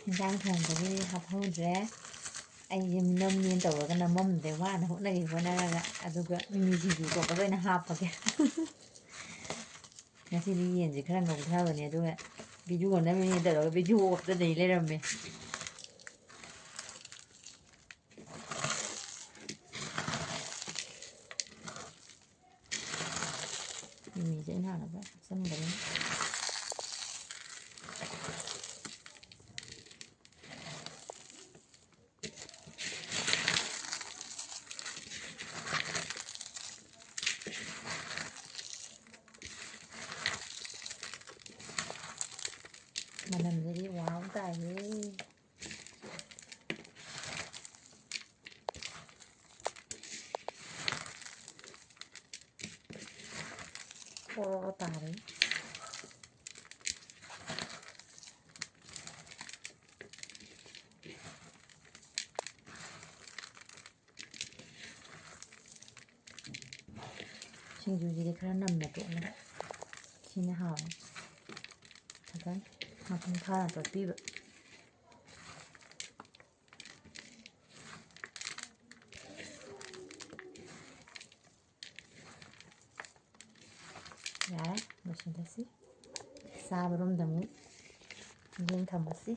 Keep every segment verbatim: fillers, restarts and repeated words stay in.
ꯏꯟꯖꯥꯡ ꯊꯣꯡꯕꯒꯤ ꯍꯥꯞꯍꯧꯗ꯭ꯔꯦ꯫ ꯑꯩꯁꯦ ꯅꯝꯒꯦꯅ ꯇꯧꯔꯒ ꯅꯝꯃꯝꯗ꯭ꯔꯦ, ꯋꯥꯅ ꯍꯣꯠꯅꯒꯦ ꯍꯣꯠꯅꯔꯒ꯫ ꯑꯗꯨꯒ ꯃꯤꯃꯤ ꯁꯤꯡꯖꯨ ꯇꯧꯕꯗ ꯑꯣꯏꯅ ꯍꯥꯞꯄꯒꯦ꯫ ꯉꯁꯤꯗꯤ ꯌꯦꯟꯁꯦ ꯈꯔ ꯉꯧꯊꯕꯅꯦ, ꯑꯗꯨꯒ ꯚꯤꯗꯤꯑꯣ ꯅꯝꯃꯤꯅꯦ ꯇꯧꯔꯒ ꯚꯤꯗꯤꯑꯣ ꯑꯣꯐꯇ ꯂꯩ ꯂꯩꯔꯝꯃꯦ꯫ ꯃꯤꯃꯤꯁꯦ ꯑꯩꯅ ꯍꯥꯟꯅ ꯍꯥꯞꯆꯤꯟꯕꯅꯤ꯫ ꯃꯅꯝꯁꯤꯗꯤ ꯋꯥꯎ ꯇꯥꯏꯍꯦ꯫ ꯑꯣ ꯇꯥꯔꯦ꯫ ꯁꯤꯡꯖꯨꯁꯤꯗꯤ ꯈꯔ ꯅꯝꯅ ꯇꯣꯠꯂꯒ ꯁꯤꯅ ꯍꯥꯎꯋꯦ꯫ ꯐꯖꯅ ꯃꯄꯨꯡ ꯐꯥꯅ ꯇꯣꯠꯄꯤꯕ꯫ ꯌꯥꯔꯦ, ꯂꯣꯏꯁꯤꯜꯂꯁꯤ꯫ ꯆꯥꯕꯔꯣꯝꯗ ꯑꯃꯨꯛ ꯃꯤꯠꯌꯦꯡ ꯊꯝꯃꯁꯤ꯫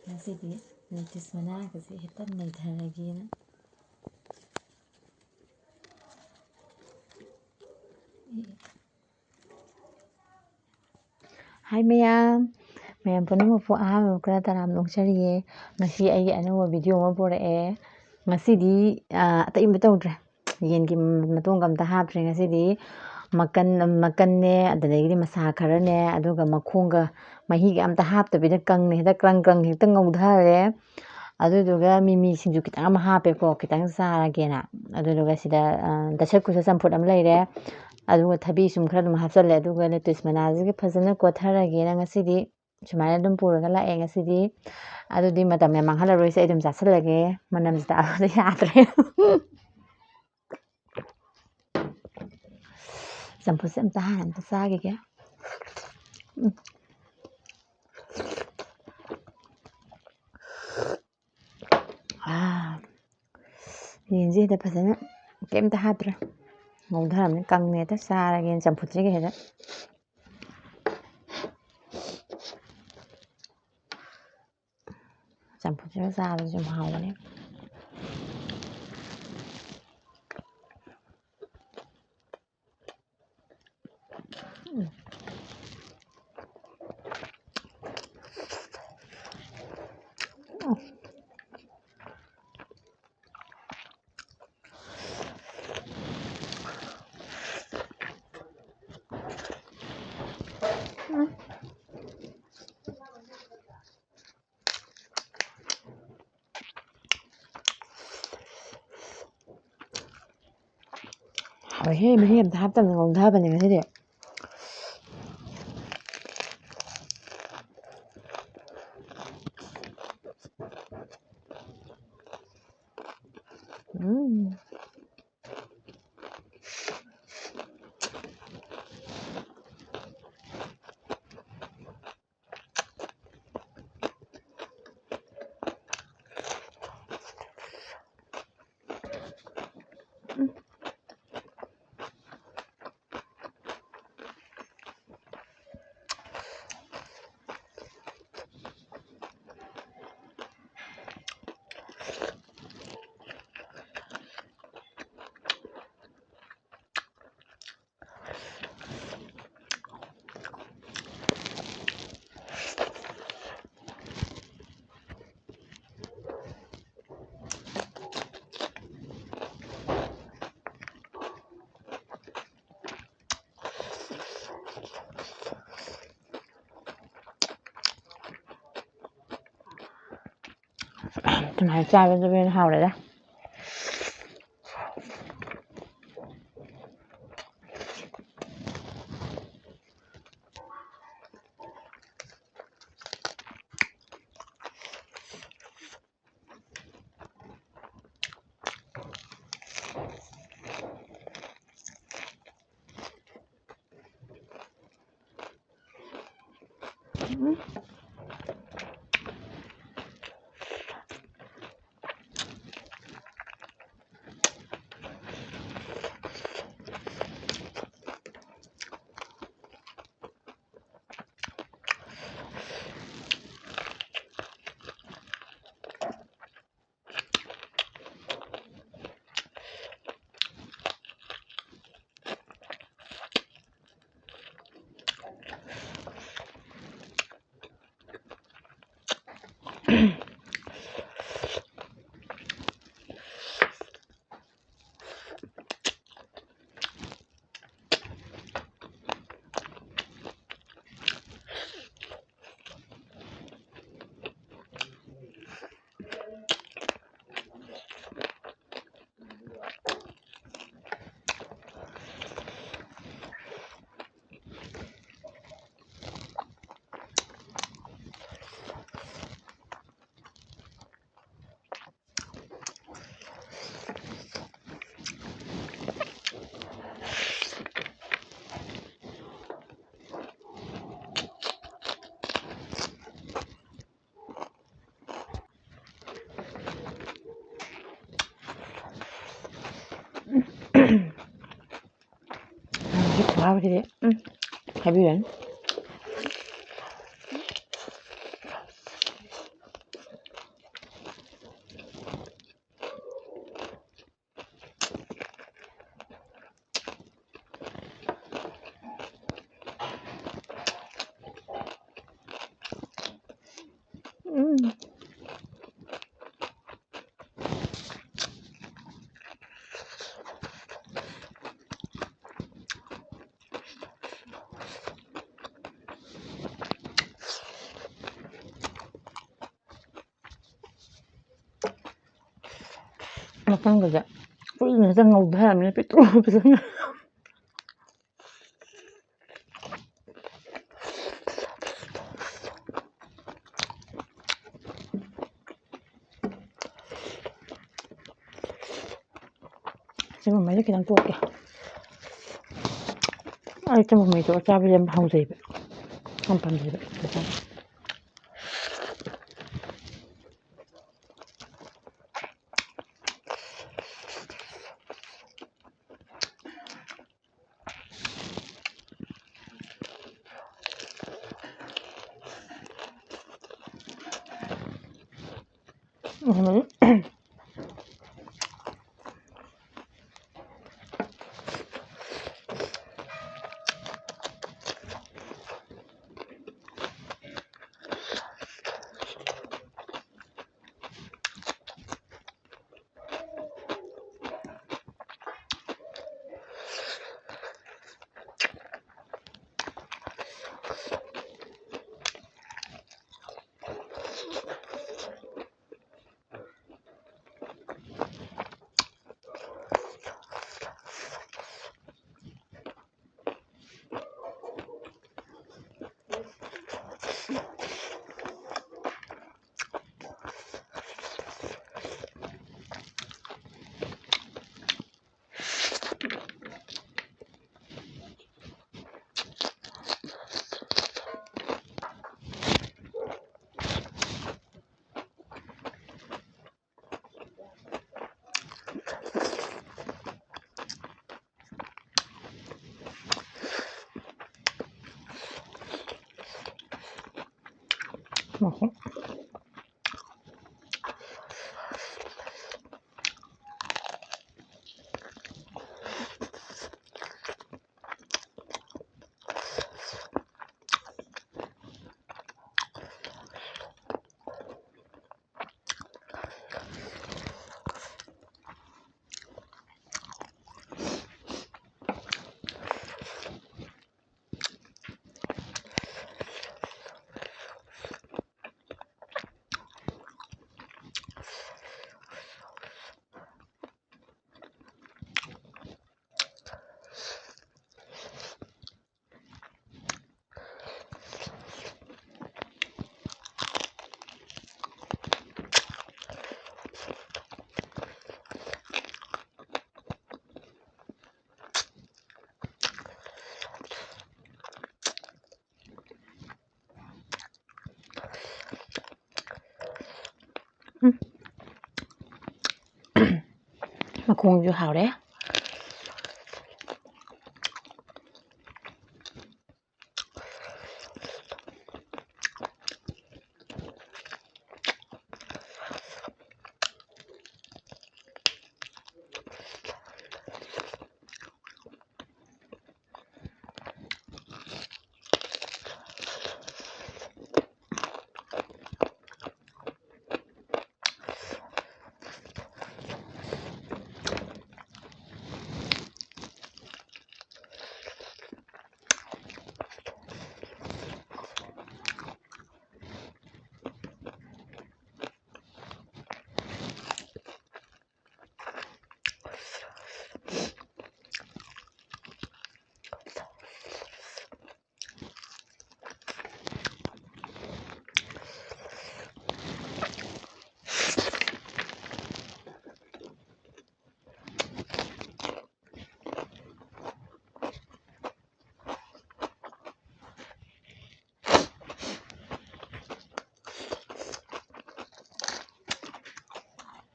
ꯉꯁꯤꯗꯤ ꯂꯦꯇꯤꯁ ꯃꯅꯥꯒꯁꯦ ꯍꯦꯛꯇ ꯅꯩꯊꯔꯒꯦꯅ꯫ ꯍꯥꯏ ꯃꯌꯥꯝ, ꯃꯌꯥꯝ ꯄꯨꯝꯅꯃꯛꯄꯨ ꯑꯍꯥꯟꯕ ꯃꯛꯇꯗ ꯇꯔꯥꯝꯅ ꯑꯣꯛꯆꯔꯤꯌꯦ꯫ ꯉꯁꯤ ꯑꯩꯒꯤ ꯑꯅꯧꯕ ꯚꯤꯗꯤꯑꯣ ꯑꯃ ꯄꯨꯔꯛꯑꯦ꯫ ꯉꯁꯤꯗꯤ, ꯑ, ꯑꯇꯩ ꯑꯃ ꯇꯧꯗ꯭ꯔꯦ꯫ ꯌꯦꯟꯒꯤ ꯃꯇꯣꯡꯒ ꯑꯝꯇ ꯍꯥꯞꯇ꯭ꯔꯦ ꯉꯁꯤꯗꯤ꯫ ꯃꯀꯟ, ꯃꯀꯟꯅꯦ, ꯑꯗꯨꯗꯒꯤꯗꯤ ꯃꯁꯥ ꯈꯔꯅꯦ, ꯑꯗꯨꯒ ꯃꯈꯣꯡꯒ ꯃꯍꯤꯒ ꯑꯝꯇ ꯍꯥꯞꯇꯕꯤꯗ ꯀꯪꯅ ꯍꯦꯛꯇ ꯀ꯭ꯔꯪ ꯀ꯭ꯔꯪ ꯍꯦꯛꯇ ꯉꯧꯊꯔꯦ꯫ ꯑꯗꯨꯗꯨꯒ ꯃꯤꯃꯤ ꯁꯤꯡꯖꯨ ꯈꯤꯇꯪ ꯑꯃ ꯍꯥꯞꯄꯦꯀꯣ, ꯈꯤꯇꯪ ꯆꯥꯔꯒꯦꯅ꯫ ꯑꯗꯨꯗꯨꯒ ꯁꯤꯗ, ꯑ, ꯗꯁꯀꯨꯁ ꯆꯝꯐꯨꯠ ꯑꯃ ꯂꯩꯔꯦ꯫ ꯑꯗꯨꯒ ꯊꯕꯤ ꯁꯨꯝ ꯈꯔ ꯑꯗꯨꯝ ꯍꯥꯞꯆꯜꯂꯦ꯫ ꯑꯗꯨꯒ ꯂꯦꯇꯤꯁ ꯃꯅꯥꯁꯤꯒ ꯐꯖꯅ ꯀꯣꯠꯊꯔꯒꯦꯅ ꯉꯁꯤꯗꯤ ꯁꯨꯃꯥꯏꯅ ꯑꯗꯨꯝ ꯄꯨꯔꯒ ꯂꯥꯛꯑꯦ ꯉꯁꯤꯗꯤ꯫ ꯑꯗꯨꯗꯤ ꯃꯇꯝ ꯌꯥꯝ ꯃꯥꯡꯍꯜꯂꯔꯣꯏꯁꯦ, ꯑꯩ ꯑꯗꯨꯝ ꯆꯥꯁꯤꯜꯂꯒꯦ꯫ ꯃꯅꯝꯁꯤ ꯇꯥꯕꯗ ꯌꯥꯗ꯭ꯔꯦ꯫ ꯆꯝꯐꯨꯠꯁꯦ ꯑꯝꯇ ꯍꯥꯟꯅ ꯑꯝꯇ ꯆꯥꯈꯤꯒꯦ꯫ ꯎꯝ꯫ ꯑꯥ, ꯌꯦꯟꯁꯦ ꯍꯦꯛꯇ ꯐꯖꯅ ꯀꯩꯝꯇ ꯍꯥꯞꯇ꯭ꯔꯦ, ꯉꯧꯊꯔꯝꯅꯤ, ꯀꯪꯅ ꯍꯦꯛꯇ ꯆꯥꯔꯒꯦꯅ ꯆꯝꯐꯨꯠꯁꯤꯒ ꯍꯦꯛꯇ꯫ ꯆꯝꯐꯨꯠꯁꯤꯒ ꯆꯥꯕꯁꯨ ꯌꯥꯝ ꯍꯥꯎꯕꯅꯦ꯫ ꯍꯥꯎꯋꯦꯍꯦ, ꯃꯍꯤ ꯑꯝꯇ ꯍꯥꯞꯇꯕꯅ ꯉꯧꯊꯕꯅꯦ ꯉꯁꯤꯗꯤ꯫ ꯎꯝ꯫ ꯑꯗꯨꯃꯥꯏꯅ ꯆꯥꯕꯗꯨꯕꯨ ꯍꯦꯟꯅ ꯍꯥꯎꯔꯦꯗ꯫ ꯎꯝ꯫ ꯍꯧꯖꯤꯛ ꯈꯨꯍꯥꯎꯁꯤꯗꯤ, ꯎꯝ, ꯍꯥꯏꯕꯤꯔꯅꯨ꯫ ꯎꯝ꯫ ꯃꯊꯪꯗꯗꯤ ꯀꯨꯏꯅ ꯍꯦꯛꯇ ꯉꯧꯊꯔꯕꯅꯤꯅ ꯄꯤꯛꯇ꯭ꯔꯨ ꯄꯤꯛꯇ꯭ꯔꯨ꯫ ꯆꯦꯡꯒꯨꯝ ꯃꯩꯗ ꯈꯤꯇꯪ ꯇꯣꯠꯀꯦ꯫ ꯑꯩ ꯆꯦꯡꯒꯨꯝ ꯃꯩꯗꯣ ꯆꯥꯕꯁꯦ ꯌꯥꯝ ꯍꯥꯎꯖꯩꯕ꯫ ꯌꯥꯝ ꯄꯥꯝꯖꯩꯕ꯫ ꯎꯝ꯫ ꯃꯈꯣꯡꯁꯨ ꯍꯥꯎꯔꯦ꯫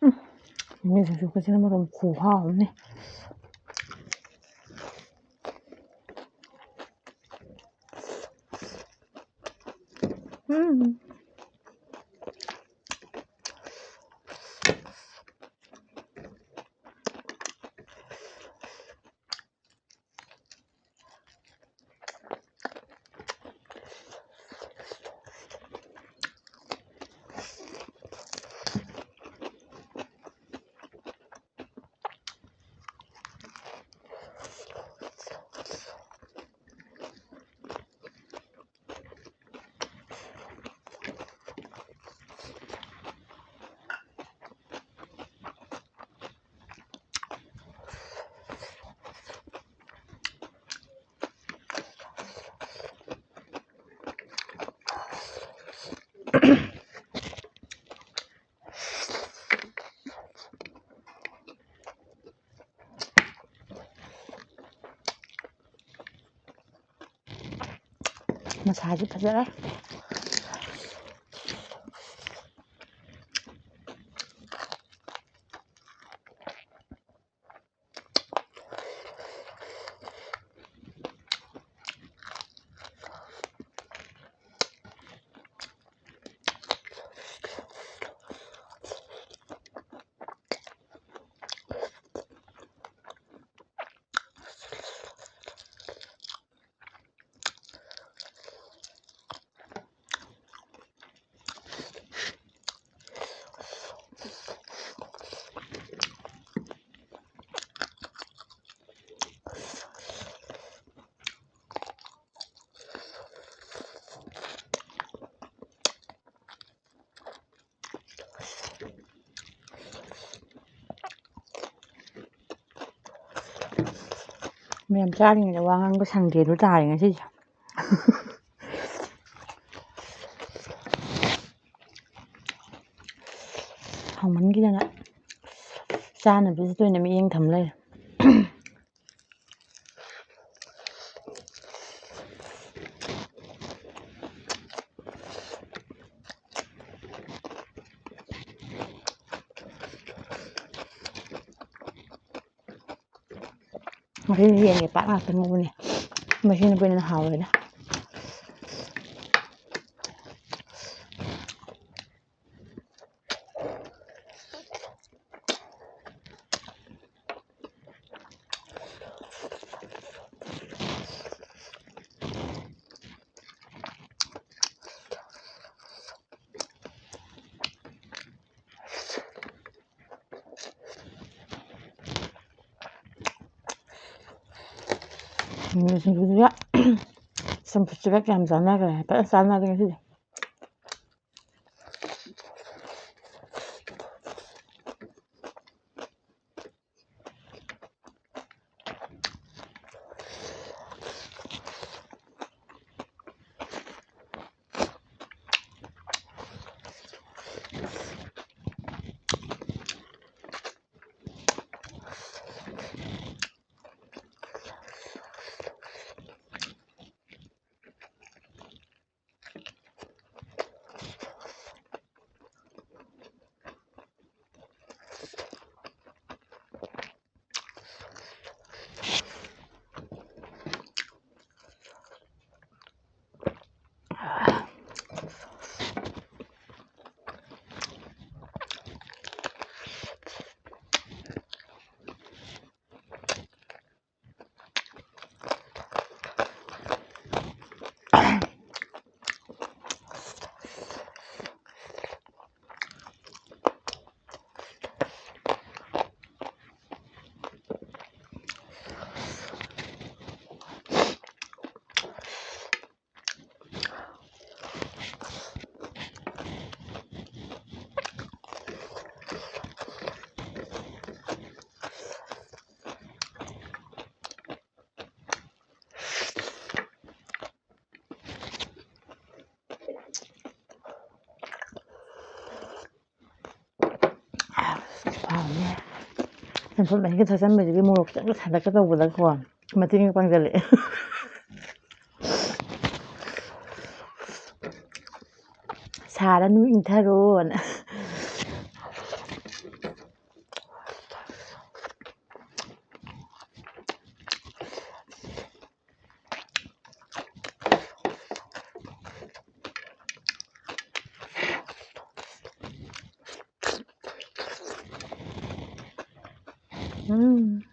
ꯎꯝ, ꯃꯤꯃꯤ ꯁꯤꯡꯖꯨꯒꯁꯤꯅ ꯃꯔꯣꯝ ꯈꯨꯍꯥꯎ ꯑꯃꯅꯤ꯫ ꯎꯝ꯫ ꯃꯁꯥꯁꯤ ꯐꯖꯔꯦ꯫ ꯃꯌꯥꯝ ꯆꯥꯔꯤꯉꯩꯗ ꯋꯥ ꯉꯥꯡꯕ ꯁꯪꯗꯦ ꯑꯗꯨ ꯇꯥꯔꯦ ꯉꯁꯤꯁꯦ꯫ ꯍꯥꯎꯃꯟꯈꯤꯗꯅ ꯆꯥꯅꯕꯁꯤꯗ ꯑꯣꯏꯅ ꯃꯤꯠꯌꯦꯡ ꯊꯝ ꯂꯩꯔꯦ꯫ ꯉꯁꯤꯗꯤ ꯌꯦꯟꯒꯤ ꯄꯥꯠ ꯉꯥꯛꯇ ꯉꯧꯕꯅꯦ꯫ ꯃꯁꯤꯅꯕꯨ ꯍꯦꯟꯅ ꯍꯥꯎꯋꯦꯗ꯫ ꯁꯤꯡꯖꯨꯁꯤꯒ ꯆꯝꯐꯨꯠꯁꯤꯒ ꯀꯌꯥꯝ ꯆꯥꯟꯅꯈ꯭ꯔꯦ? ꯐꯖꯅ ꯆꯥꯟꯅꯔꯦ ꯉꯁꯤꯗꯤ꯫ ꯆꯝꯐꯨꯠ ꯃꯍꯤꯒ ꯊꯛꯆꯟꯕꯁꯤꯗꯤ ꯃꯣꯔꯣꯛ ꯈꯤꯇꯪꯒ ꯁꯥꯇꯛꯀ ꯇꯧꯕꯗꯀꯣ ꯃꯇꯦꯡꯒ ꯄꯥꯡꯖꯜꯂꯛꯑꯦ꯫ ꯁꯥꯔꯅꯨ, ꯏꯪꯊꯔꯣꯅ꯫ ꯎꯝ꯫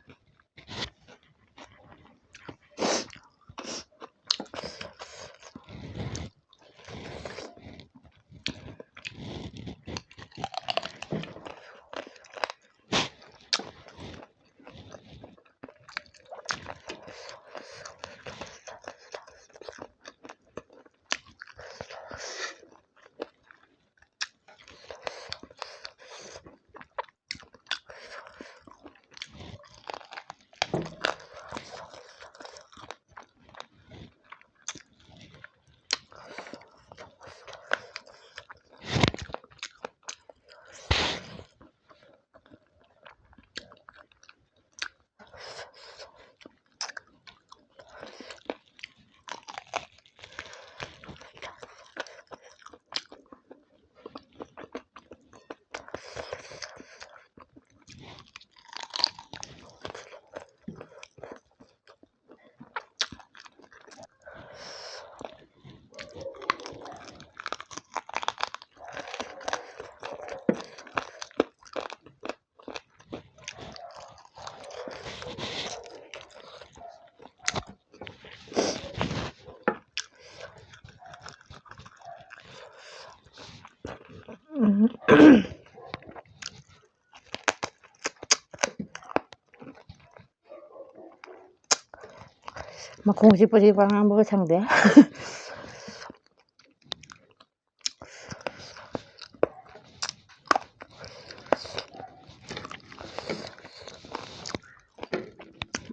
ꯃꯈꯣꯡ ꯆꯤꯛꯄꯁꯤ ꯋꯥ ꯉꯥꯡꯕꯒ ꯁꯪꯗꯦ꯫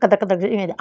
ꯀꯗꯛ ꯀꯗꯛ ꯆꯤꯛꯏꯉꯩꯗ꯫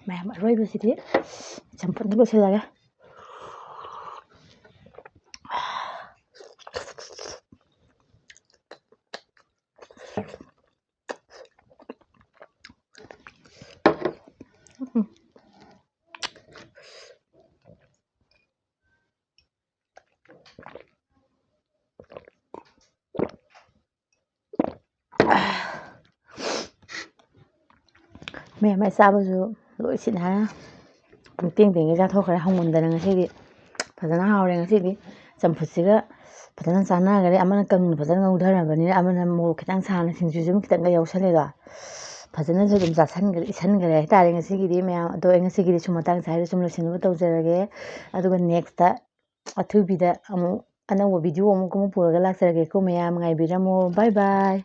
ꯃꯌꯥꯝ, ꯑꯔꯣꯏꯕꯁꯤꯗꯤ ꯆꯝꯐꯨꯠꯅ ꯂꯣꯏꯁꯤꯜꯂꯒꯦ꯫ ꯃꯌꯥꯝ ꯃꯌꯥꯝ ꯆꯥꯕꯁꯨ ꯂꯣꯏ ꯁꯤꯠ ꯅꯥꯟꯅ ꯄꯨꯡꯇꯦꯡ ꯇꯦꯡꯒꯩ ꯆꯥꯊꯣꯛꯈ꯭ꯔꯦ꯫ ꯍꯥꯎꯃꯟꯗꯅ ꯉꯁꯤꯗꯤ ꯐꯖꯅ ꯍꯥꯎꯔꯦ꯫ ꯉꯁꯤꯗꯤ ꯆꯝꯐꯨꯠꯁꯤꯒ ꯐꯖꯅ ꯆꯥꯟꯅꯈ꯭ꯔꯦ꯫ ꯑꯃꯅ ꯀꯪꯅ ꯐꯖꯅ ꯉꯧꯊꯔꯕꯅꯤꯅ, ꯑꯃꯅ ꯃꯣꯔꯣꯛ ꯈꯤꯇꯪ ꯁꯥꯅ ꯁꯤꯡꯖꯨꯁꯨ ꯑꯗꯨꯝ ꯈꯤꯇꯪꯒ ꯌꯥꯎꯁꯜꯂꯦꯗꯣ꯫ ꯐꯖꯅꯁꯨ ꯑꯗꯨꯝ ꯆꯥꯁꯟꯈ꯭ꯔꯦ, ꯏꯁꯟꯈ꯭ꯔꯦ ꯍꯥꯏꯇꯥꯔꯦ ꯉꯁꯤꯒꯤꯗꯤ ꯃꯌꯥꯝ꯫ ꯑꯗꯣ ꯑꯩ ꯉꯁꯤꯒꯤꯗꯤ ꯁꯨꯝ ꯃꯇꯥꯡ ꯆꯥꯏꯗ ꯁꯨꯝ ꯂꯣꯏꯁꯤꯟꯅꯕ ꯇꯧꯖꯔꯒꯦ꯫ ꯑꯗꯨꯒ next ꯑꯊꯨꯕꯤꯗ ꯑꯃꯨꯛ ꯑꯅꯧꯕ video ꯑꯃꯨꯛ ꯑꯃꯨꯛ ꯄꯨꯔꯒ ꯂꯥꯛꯆꯔꯒꯦꯀꯣ ꯃꯌꯥꯝ, ꯉꯥꯏꯕꯤꯔꯝꯃꯣ꯫ Bye bye꯫